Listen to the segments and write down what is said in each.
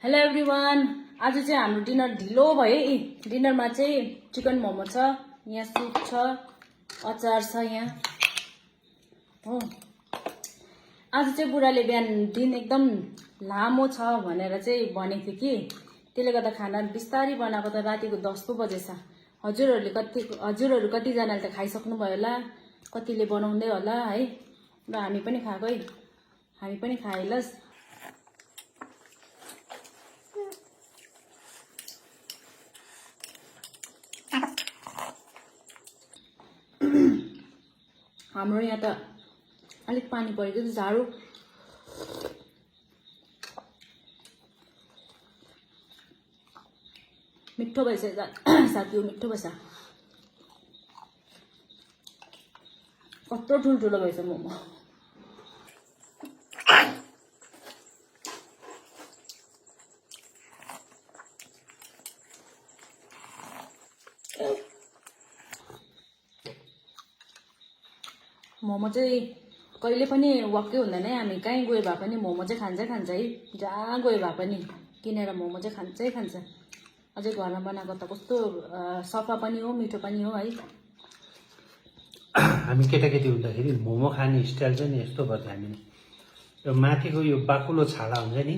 Hello everyone, आज चाहिँ हाम्रो डिनर ढिलो भयो है। डिनरमा चाहिँ चिकन मोमो छ, यहाँ सुप छ, अचार छ यहाँ हो। आज चाहिँ बुढाले बिहान दिन एकदम लामो छ भनेर चाहिँ भनेको थियो कि त्यसले गर्दा खाना बिस्तारै बनाएको त रातिको 10 पो बजेछ। हजुरहरू कतिजनाले त खाइसक्नु भयो होला, कतिले बनाउँदै होला है। र हामी पनि खाएको है, हामी पनि खाएलस्। हाम्रो यहाँ त अलिक पानी परेको छ, झाडु मिठो भएछ साथी, हो मिठो भएछ। कत्रो ठुल्ठुलो भएछ मोमो। मोमो चाहिँ कहिले पनि वाक्कै हुँदैन है। हामी कहीँ गए भए पनि मोमो चाहिँ खान्छ है। जहाँ गए भए पनि किनेर मोमो चाहिँ खान्छ। अझै घरमा बनाएको त कस्तो सफा पनि हो, मिठो पनि हो है। हामी केटाकेटी हुँदाखेरि मोमो खाने स्टाइल चाहिँ नि यस्तो गर्थ्यो हामीले। यो माथिको यो बाकुलो छाला हुन्छ नि,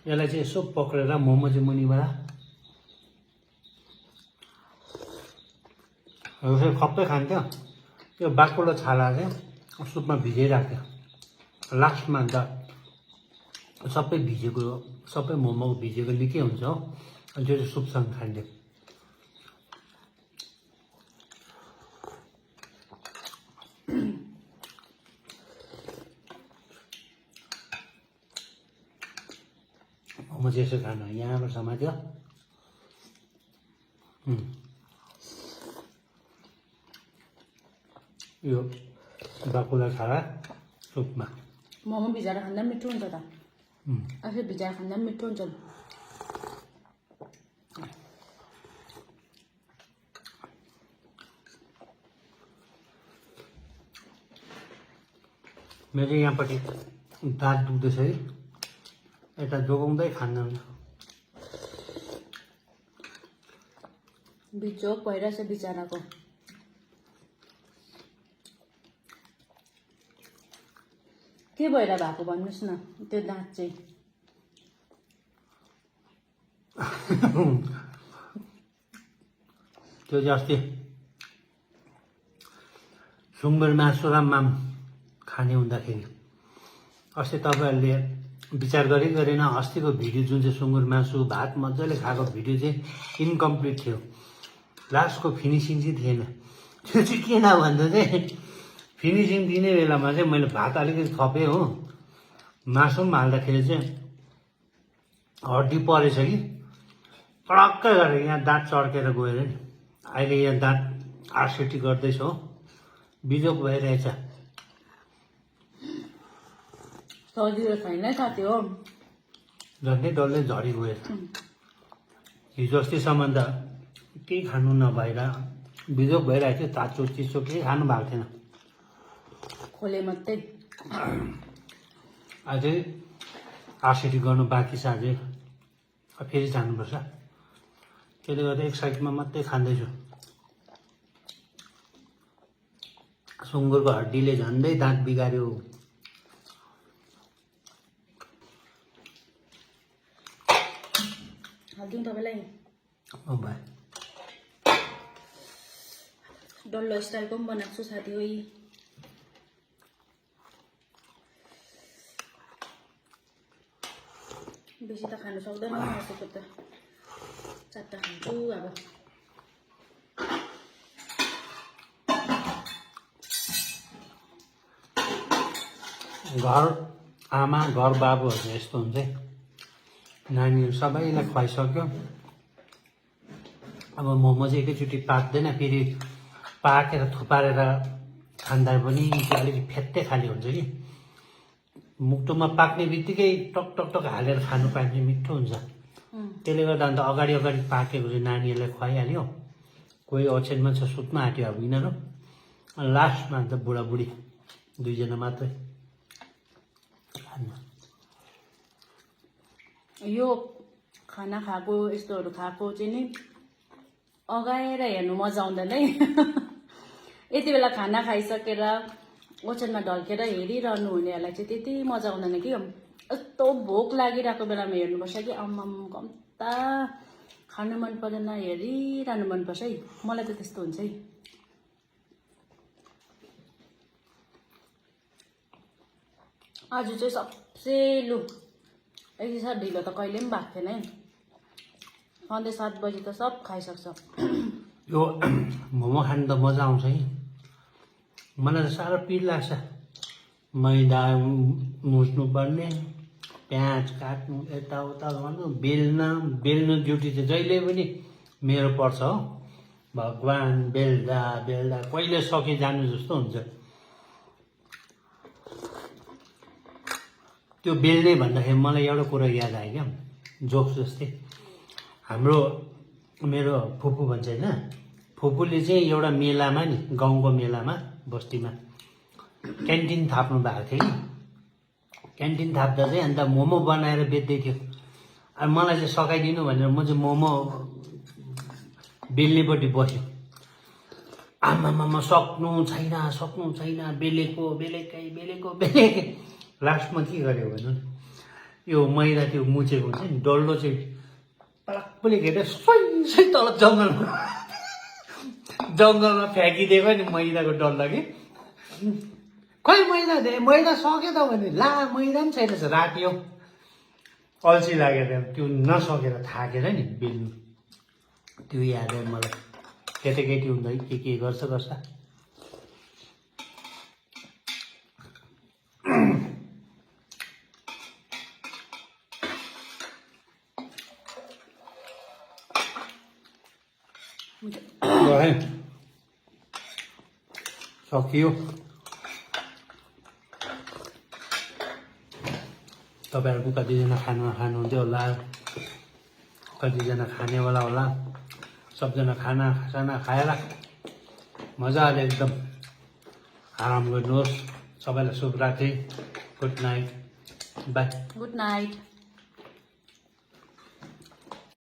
यसलाई चाहिँ यसो पक्रेर मोमो चाहिँ मुनिबाट यसो खप्पै खान्थ्यो। यो बाकुलो छाला चाहिँ सुपमा भिजाइराख्थ्यो। लास्टमा अन्त सबै भिजेको, सबै मोमो भिजेको निकै हुन्छ हो, अनि त्यो चाहिँ सुपसँग खान्थ्यो। मोमो चाहिँ यसो खानु यहाँबाट समात्यो, यो बाकुला छाला सुपमा। मोमो भिजाएर खाँदा पनि मिठो हुन्छ त, आफै भिजाएर खाँदा पनि मिठो हुन्छ। मेरो यहाँपट्टि दाँत दुख्दैछ है, यता जोगाउँदै खान्न। बिजोक भइरहेछ बिचराको। के भएर भएको भन्नुहोस् न, त्यो दाँत चाहिँ त्यो चाहिँ अस्ति सुँगुर मासु र माम खाने हुँदाखेरि अस्ति तपाईँहरूले विचार गरेन, अस्तिको भिडियो जुन चाहिँ सुँगुर मासु भात मजाले खाएको भिडियो चाहिँ इन्कम्प्लिट थियो। लास्टको फिनिसिङ चाहिँ थिएन। त्यो चाहिँ किन भन्दा चाहिँ फिनिसिङ दिने बेलामा चाहिँ मैले भात अलिकति थपेँ हो, मासु पनि हाल्दाखेरि चाहिँ हड्डी परेछ कि टक्कै गरेर यहाँ दाँत चर्केर गएर नि अहिले यहाँ दाँत आरसिटी गर्दैछ हो, बिजोक भइरहेछ। सजिलो छैन साथी हो, झन्डै डल्लै झरी गएछ। हिजो अस्तिसम्म त केही खानु नभएर बिजोक भइरहेको थियो, तातो चिसो केही खानु भएको थिएन। खोले मात्रै। अझै आरसिटी गर्नु बाँकी छ, अझै फेरि जानुपर्छ। त्यसले गर्दा एक साइडमा मात्रै खाँदैछु। सुँगुरको हड्डीले झन्डै दाँत बिगार्यो। हालिदिउँ तपाईँलाई भाइ डल्लो स्टाइलको पनि बनाएको छु साथी हो। बेसी त खानु सक्दैन यसको त, 4टा खान्छु अब। घर आमा घर बाबुहरू यस्तो हुन्छ है, नानीहरू सबैलाई खुवाइसक्यो, अब मोमो चाहिँ एकैचोटि पाक्दैन, फेरि पाकेर थुपारेर खाँदा पनि अलिकति फेत्ते खाले हुन्छ कि। मुक्टोमा पाक्ने बित्तिकै टक टक टक हालेर खानु पाए पनि मिठो हुन्छ। त्यसले गर्दा अन्त अगाडि पाकेको चाहिँ नानीहरूलाई खुवाइहाल्यो, कोही ओछ्यानमा छ सुत्न आँट्यो अब यिनीहरू, लास्टमा अन्त बुढाबुढी 2 जना मात्रै खान्न। यो खाना खाएको यस्तोहरू खाएको चाहिँ नि अगाएर हेर्नु मजा आउँदैन है यति बेला खाना खाइसकेर ओछ्यानमा ढल्केर हेरिरहनु हुनेहरूलाई चाहिँ त्यति मजा आउँदैन कि यस्तो भोक लागिरहेको बेलामा हेर्नुपर्छ कि आम्माम कम्ता खानु मन पर्दैन हेरिरहनु मनपर्छ है मलाई त त्यस्तो हुन्छ है आज चाहिँ सबसे लु यति साह्रो ढिलो त कहिले पनि भएको थिएन है सन्ध्या 7 बजी त सब खाइसक्छ यो मोमो खानु त मजा आउँछ है मलाई त साह्रो पिर लाग्छ मैदा मुस्नु पर्ने प्याज काट्नु यताउता गर्नु बेल्नु ड्युटी चाहिँ जहिले पनि मेरो पर्छ हो भगवान् बेल्दा बेल्दा कहिले सके जानु जस्तो हुन्छ त्यो बेल्ने भन्दाखेरि मलाई एउटा कुरा याद आयो क्या जोक्स जस्तै मेरो फुपू भन्छ होइन फुपूले चाहिँ एउटा मेलामा नि गाउँको मेलामा बस्तीमा क्यान्टिन थाप्नु भएको थियो कि क्यान्टिन थाप्दा चाहिँ अन्त मोमो बनाएर बेच्दै थियो अब मलाई चाहिँ सकाइदिनु भनेर म चाहिँ मोमो बेल्नेपट्टि बस्यो आमामा सक्नु छैन बेलेकै लास्टमा के गर्यो भन्नु यो मैदा त्यो मुचेको हुन्छ नि डल्लो चाहिँ पलक्पले घेरेर सोइ तल जङ्गलमा फ्याँकिदिएको नि मैदाको डल्ला कि खै मैदा सक्यो त भने ला मैदा पनि छैन राख्यो अल्छी लागेर त्यो नसकेर थाकेर नि बेल्नु त्यो याद आयो मलाई केटाकेटी हुँदै के गर्छ सकियो तपाईँहरूको कतिजना खानुहुन्थ्यो होला कतिजना खानेवाला होला सबजना खाना खाएर मजाले एकदम आराम गर्नुहोस् सबैलाई शुभरात्रि good night bye good night